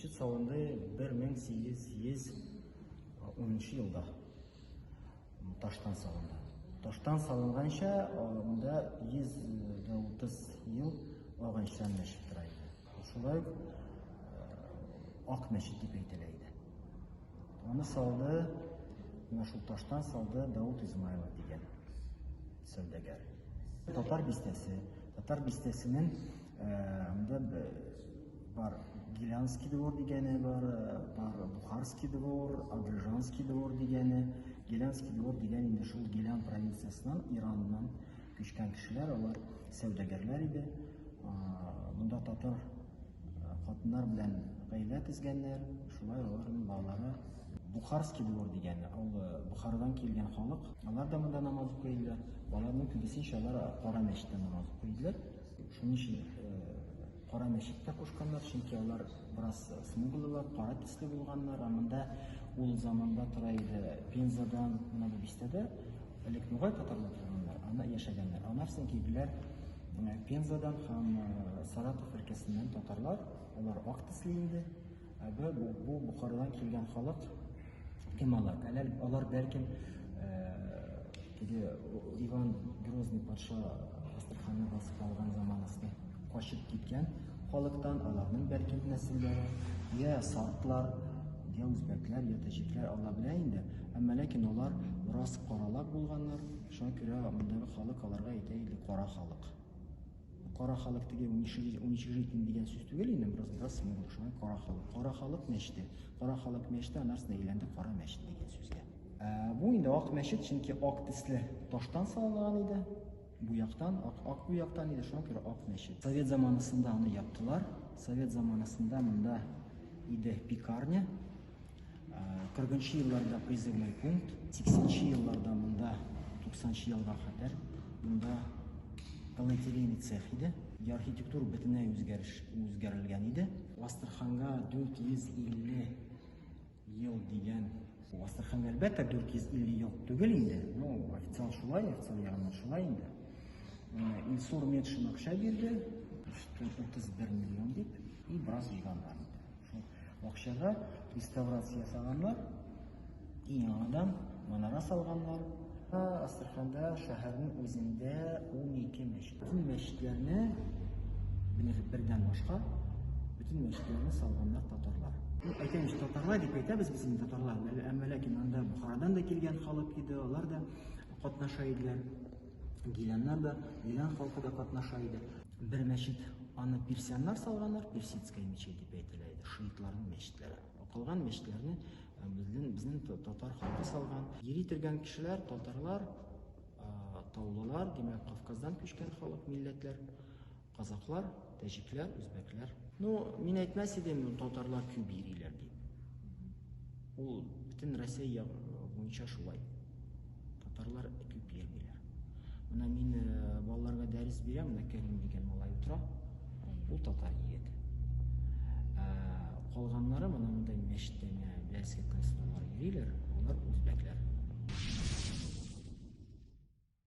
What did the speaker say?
Мәчет салынды 1810 елда. Таштан салынды. Таштан салынганча, монда 130 ел агачтан мәчет тора иде. Шулай ук Ак мәчет дип әйтелә иде. Аны салды, менә шул таштан салды Дауд Измайлов дигән сәүдәгәр. Татар бистәсе, татар бистәсенең анда бар Гилянский двор дигәне бар, бар Бухарский двор, Адрижанский двор дигәне. Гилянский двор дигән инде шул Гилян провинциясеннән, Ираннан күчкән кешеләр, алар сәүдәгәрләр иде. Монда татар хатыннар белән гаилә төзгәннәр, шулай аларның балалары Бухарский двор дигән, ул Бухарадан килгән халык, алар да монда намаз укый иделәр. Аларның күбесенчә алар Кара мәчеттә намаз укый иделәр. Шуның өчен Кара мәчет тә кушканнар, чөнки алар бераз смуглылар, кара төсле булганнар. Ә монда ул заманда тора иде Пензадан, менә бу бистәдә элек нугай татарлар торганнар, анда яшәгәннәр. Аннан соң килделәр Пензадан һәм Саратов өлкәсеннән татарлар, алар ак төсле инде. Ә бу Бухарадан килгән халык кем алар? Әле алар бәлкем теге Иван Грозный патша Астраханны басып алган заманасында качып киткән халыктан, аларның бәлкем нәселләре, я сартлар, я үзбәкләр, я таҗикләр, Алла белә инде. Әмма ләкин алар бераз каралак булганнар, шуңа күрә мондагы халык аларга әйтә иде кара халык. Кара халык теге уничижительный дигән сүз түгел инде, бераз бераз смуглый, шуңа кара халык. Кара халык мәчете. Кара халык мәчете анарсына әйләнде кара мәчет дигән сүзгә. Бу инде ак мәчет, чөнки ак төсле таштан салынган иде. Бу яктан, ак, ак бу яктан иде, шуңа күрә ак мәчет. Совет заманасында аны яптылар. Совет заманасында монда иде пекарня. 40 елларда призывной пункт, 80 елларда монда 90 елга кадәр монда галантерейный цех иде. Архитектура бөтенләй үзгәреш үзгәрелгән иде. Астраханга 450 ел дигән. Астраханга әлбәттә 450 ел түгел инде. Ну, официал шулай, официал ягыннан шулай инде. Илсур Метшин акча бирде, 31 миллион дип, и бераз җыйганнар инде. Шул акчага реставрация ясаганнар, и яңадан манара салганнар. Астраханда шәһәрнең үзендә 12 мәчет. Бөтен мәчетләрне бердән башка бөтен мәчетләрне салганнар татарлар. Ну, әйтәм, татарлар дип әйтәбез без инде татарлар, әмма ләкин анда Бухарадан да килгән халык иде, алар да катнаша иделәр. Гиляннар да, Гилян халкы да катнаша иде. Бер мәчет аны персианнар салганнар, персидская мечеть дип әйтелә иде, шиитларның мәчетләре. Калган мәчетләрне безнең безнең татар халкы салган. Йөри торган кешеләр, татарлар, таулылар, димәк, Кавказдан күчкән халык, милләтләр, казаклар, тәҗикләр, үзбәкләр. Ну, мин әйтмәс идем, татарлар күп йөриләр дип. Ул бөтен Россия буенча шулай. Татарлар күп йөрмиләр. Менә мин балаларга дәрес бирәм, менә Кәрим дигән малай утыра. Ул татар егете. Калганнары менә монда мәчеттә дәрескә кайсылар йөриләр, алар үзбәкләр.